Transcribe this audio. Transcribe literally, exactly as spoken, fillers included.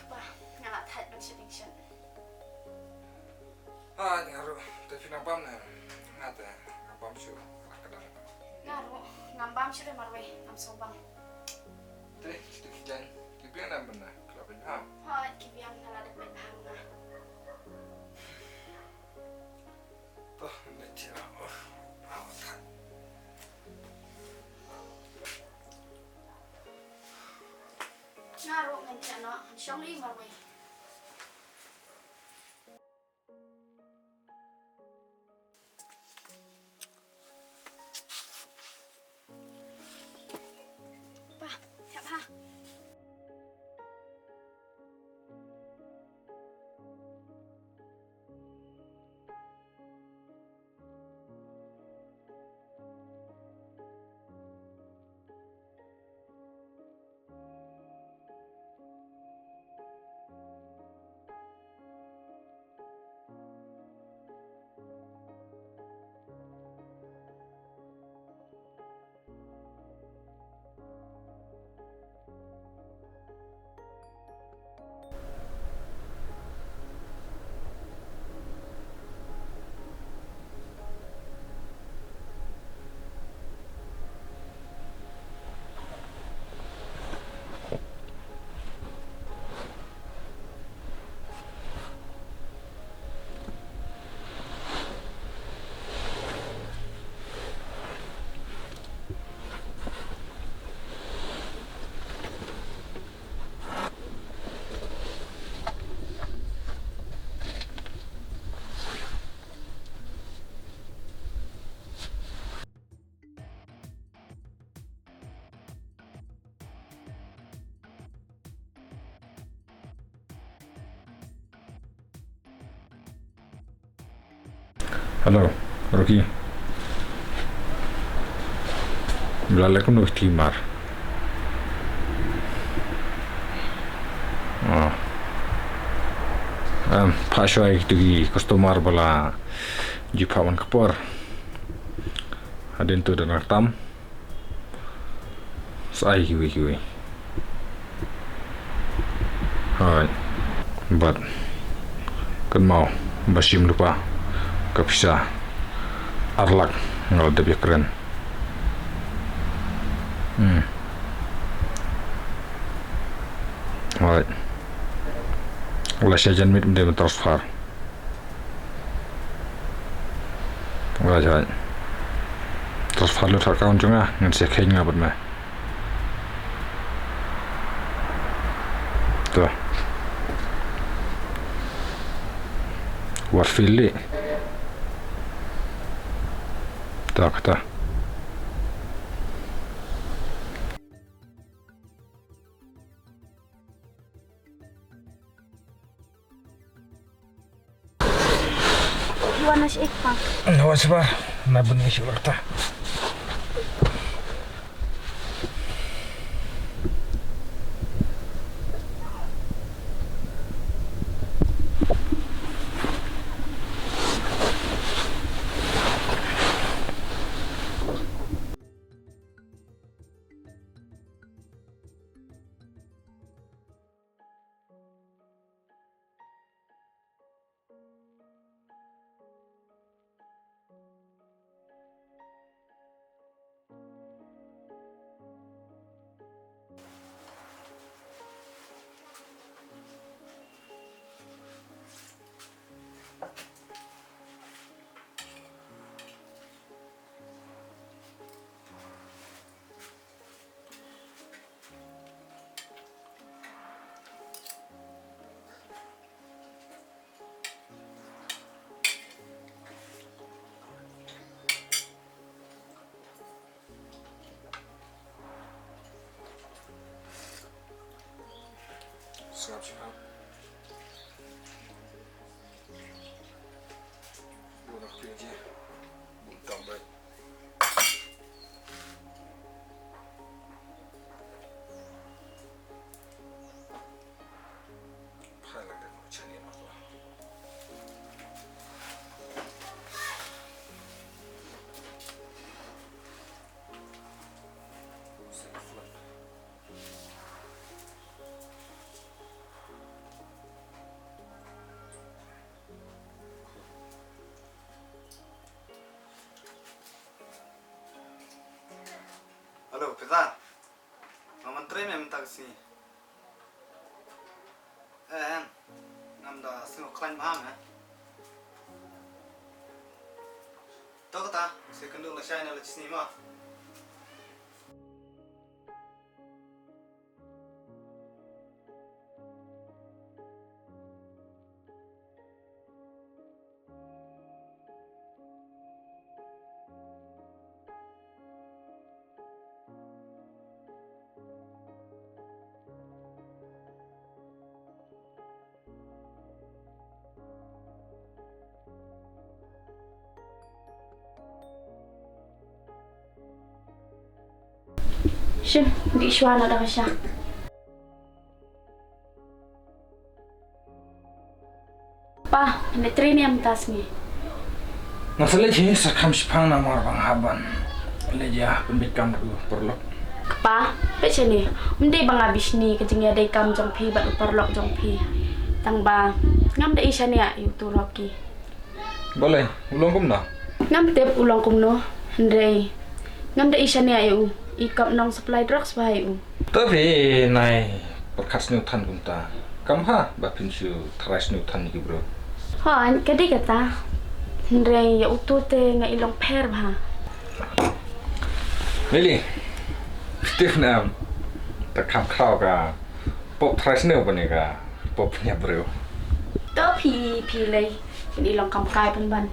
Bah, nga la thait ban shooting shot. Ah, nga ruh, te phi nang bam ne? Nga te, nga bam shuh, ka dang. Nga ruh, ngam bam shuh re marwei, ngam sngewbang. Te, te ki jan, ki biang na bynna, ki la bynna. Hooid, ki biang na la dep bynna. To, ne tira, oh, oh, ta. Nga ruh ngan tira no, shong li marwei. Pa, hep ha. Hello, Rocky. Bla leh kumno kti mar. Ah. Em, phah shuwa ïa kitu ki customer ba la ju phah man ka por. Hadien tu da nang tam. Sa ai kiwei kiwei. Hai. Bad kynmaw ba shim lypa ka pisa ar lak nga la dep ïakren. Hmm. Hai. Lashai jan miet ym dei ban transfer. Right, right. Transfer lut ha account jong nga, ngan sa kheiñ nga bad me. To. Wat fill leh. To, kata. Wan na shi ek pa. Na wan shi pa. Na bun shi warta. Sngap sngap. Bun ak pynji. Bun tam bad. Phai lang deh, chani ma ko. Sa ka flat. Sngi. Eh, em. Ngam da sngew khlaiñ bha, eh. To kata, sa ïakynduh lashai na la shisngi mo. Shim, dih shuwa na da ka sha. Pa, pynleit trei ne em mynta sngi? Nga sa leit hi sa kham shipang namar ba nga hap ban leit ïa pynbeit kam u paralok. Kpa, peit shane, ym dei ba nga bishni ka jingïadei kam jong phi bad u paralok jong phi. Tang ba ngam da i shaniah ïa utu u Rocky. Balei, u long kumno? Ngam tip u long kumno, hynrei ngam da i shaniah ïa u, i kop nong supply drugs bha ïa u. To phi nai pyrkhat sniew than kumta. Kam bha ba phin shu tharai sniew than ïa ki briew. Hooid, ka dei kata. Hynrei ïa utu te nga i long pher bha. Meli, phi tip ne em, te kham khraw ka pop tharai sniew ban ïa ka pop pynïap briew. To phi, phi lei, phin i long kam kai pynban.